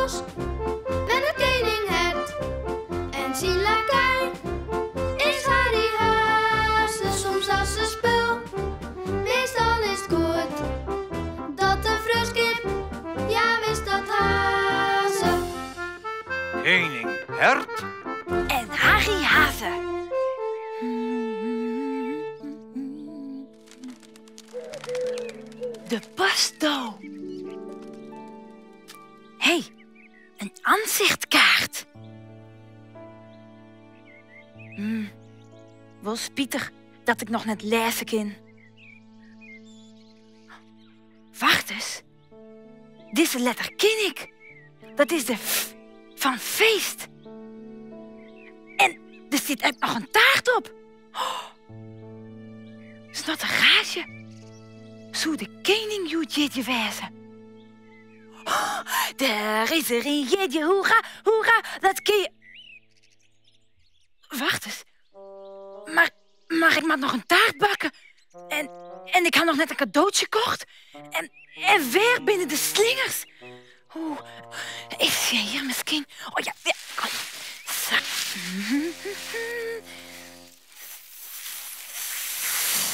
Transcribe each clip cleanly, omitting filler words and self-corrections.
bosk wennet kening Hert en syn lakei is Harry Hazze. Soms as se spul, meastal is 't goed dat de freonskip, ja wis dat ha se. Kening Hert en Harry Hazze. De postdo. Hé, in ansichtkaart. Wol spitich dat ik noch net lêze kin. Wacht ris, dizze letter kin ik. Dat is de F fan feest. En der stiet ek noch in taart op. Snottergaasje, soe de kening hjoed jierdei wêze? Der is der in jierdei, hoera, hoera, dat kin je. Wacht ris, mar, mar ik moat noch in taart bakke en, en ik ha noch net in kadootsje kocht. En, en wêr binne de slingers? Oeh, even sjen hjir miskien. Oh ja, ja. Sa.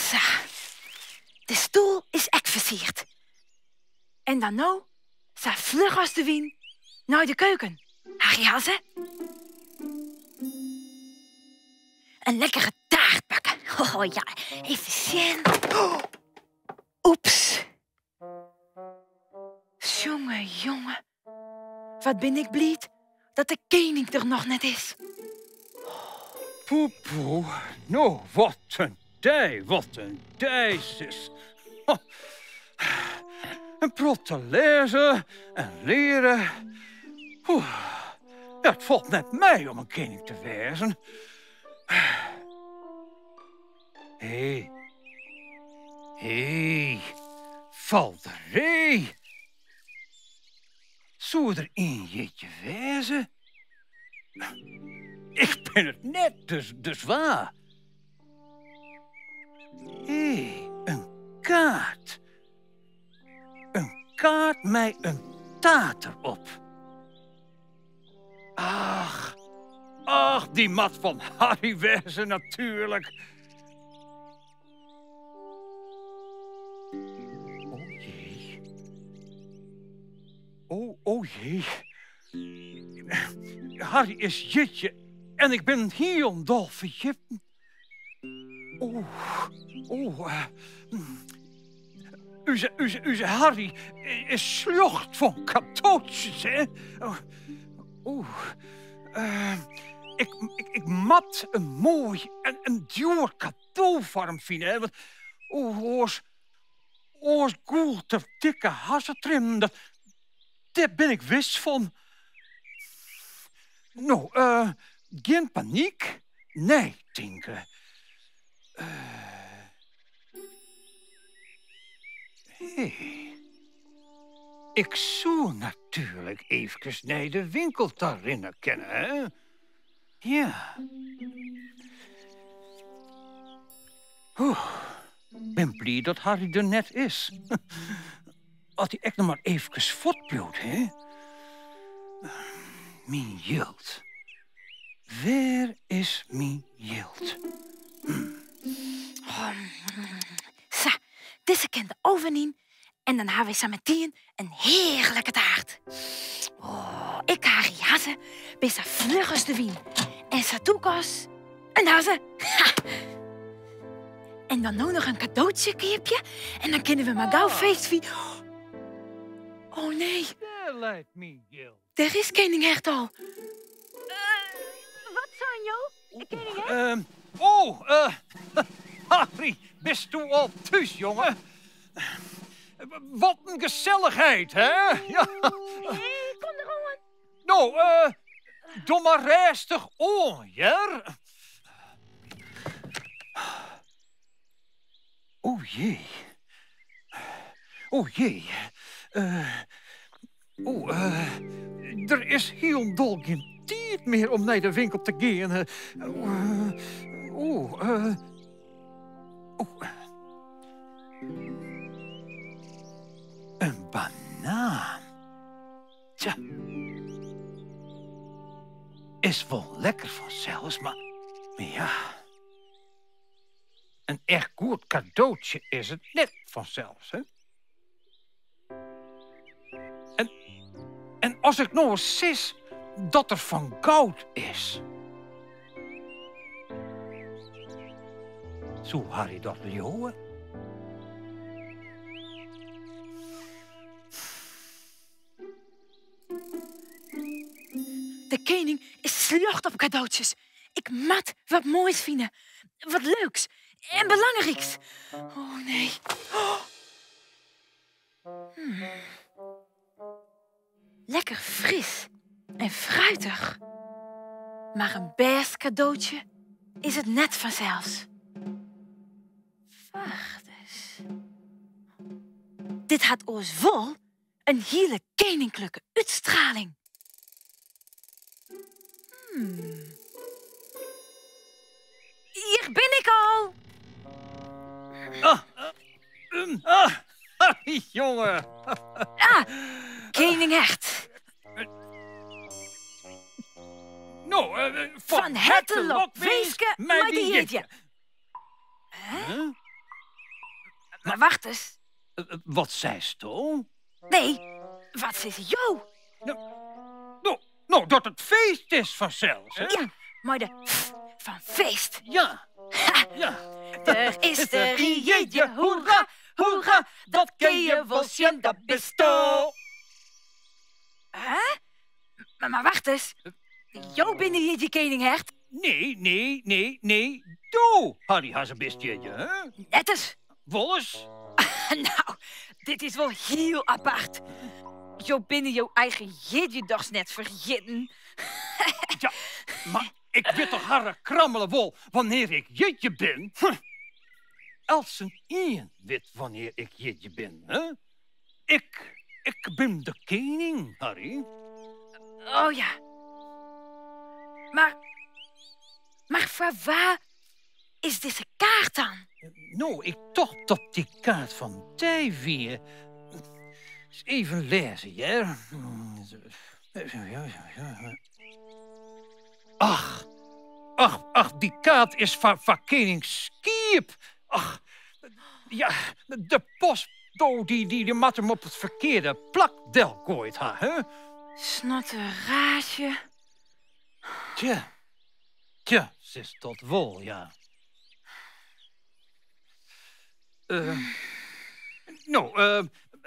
Sa. De stoel is ek fersierd. En dan no, sa fluch as de wyn, nei de keuken. Harry Hazze. In lekkere taart bakke. Oh ja, even sjen. Oh. Oeps. Jonge, jonge. Wat bin ik bliid dat de kening der noch net is. Poe, poe. No, wat in dei, wat in dei, sis. In protte lêze en leare. Oeh, it falt net mei om in kening te wêzen. Hé, hé, falderee. Soe der ien jierdei wêze? Ik bin it net, dus, dus wa? Hé, in kaart. In kaart mei in taart derop. Ach, ach, dy moat fan Harry wêze natuerlik. O jee. O, o jee. Harry is jierdei en ik bin hielendal ferjitten. O, o, ús, ús, ús Harry is sljocht fan kadootsjes, hè? O, ik, ik, ik moat in moai en in djoer kado foar him fine, hè? Want o, oars, oars gûlt er dikke hazzetriennen. Dat, dêr bin ik wis fan. No, gjin panyk. Neitinke. Hé. Ik soe natuerlik eefkes nei de winkel ta rinne kinne, hè? Ja. Oeh, bin bliid dat Harry der net is. As hy ek noch mar eefkes fuortbliuwt, hè? Myn jild. Wêr is myn jild? Sa, dizze kin de oven yn en dan ha wy sa metien in hearlike taart. Oh, ik Harry Hazze bin sa fluch as de wyn en sa tûk as in hazze. Ha! En dan no noch in kadootsje keapje en dan kinne we mar gau feest fiere. Oh nee. Dêr leit myn jild. Dêr is kening Hert al. Wat sein jo, kening Hert? Oh, Harry, bisto al thús, jonge? Wat in gesellichheid, hè? Ja. Ik kom deroan. No, doch mar rêstich oan, hear. O jee. O jee. O, der is hielendal gjin tiid mear om nei de winkel te gean. O, o. In banaan. Tja. Is wol lekker fansels, mar ja. In echt goed kadootsje is it net fansels, hè? En, en as ik no ris sis dat er fan goud is. Soe Harry dat leauwe? De kening is sljocht op kadootsjes. Ik moat wat moais fine. Wat leuks en belangryks. Oh nee. Oh. Hmm. Lekker fris en fruitich. Mar in bêst kadootsje is it net fansels. Wacht ris. Dit hat oars wol in hiele keninklike útstraling. Hmm. Hjir bin ik al. Ah, ah, jonge. Ah, kening Hert. No, fan herte lokwinske mei de jierdei. Huh? Mar wacht ris. Wat seisto? Nee, wat sizze jo? No, no, dat it feest is fansels, hè? Ja, mei de f fan feest. Ja, ja. Der is der in jierdei, hoera, hoera, dat kin je wol sjen, dat bisto. Hè? Mar wacht ris, jo binne jierdei kening Hert? Nee, nee, nee, nee, do, Harry Hazze bist jierdei, hè? Net ris. Wolris? Nou, dit is wol hiel apart. Jo binne jo eigen jierdei dochs net ferjitten? Ja, mar ik wit toch harre krammele wol wannear ik jierdei bin? Eltsenien wit wannear ik jierdei bin, hè? Ik, ik bin de kening, Harry. Oh ja. Mar, mar foar wa is dizze kaart dan? No, ik tocht dat dy kaart fan dy wie. Ris even lêze, hear. Ach, ach, ach, dy kaart is foar kening Skiep. Ach, ja, de postbo dy, dy moat him op it ferkearde plak delgoaid ha, hè? Snotteraasje. Tja, tja, sis dat wol, ja. Uh, no, uh,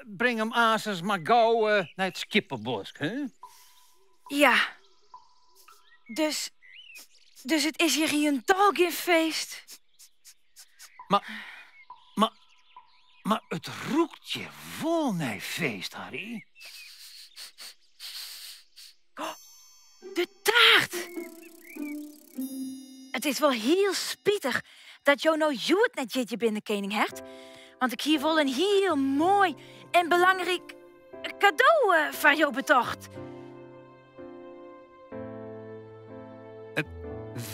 bring him aansens mar gau uh, nei it skieppebosk, hè? Ja. Dus, dus it is hjir hielendal gjin feest. Mar, mar, mar it rûkt hjir wol nei feest, Harry. De taart! It is wol hiel spitich dat jo no hjoed net jierdei binne, kening Hert. Want ik hie wol in hiel moai en belangryk kado eh, foar jo betocht.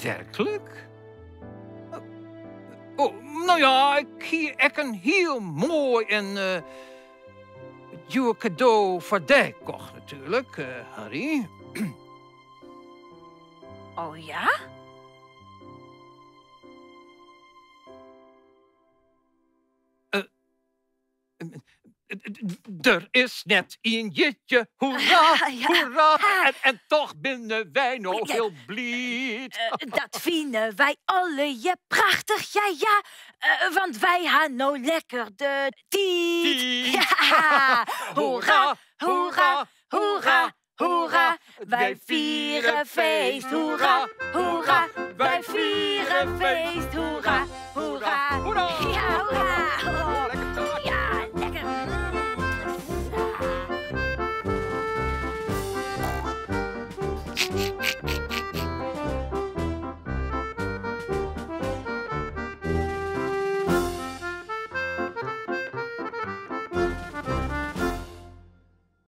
Werklik? Oh, no ja, ik hie ek in hiel moai en uh, djoer kado foar dy kocht natuerlik, uh, Harry. Oh ja? Der is net ien jierdei, hoera, hoera. En, en toch binne wy no hiel bliid. Eh, dat fine wy allegear prachtich, ja, ja. Eh, want wy ha no lekker de tiid. Ja. Hoera, hoera, hoera, hoera. Wy fiere feest, hoera, hoera. Wy fiere feest, hoera.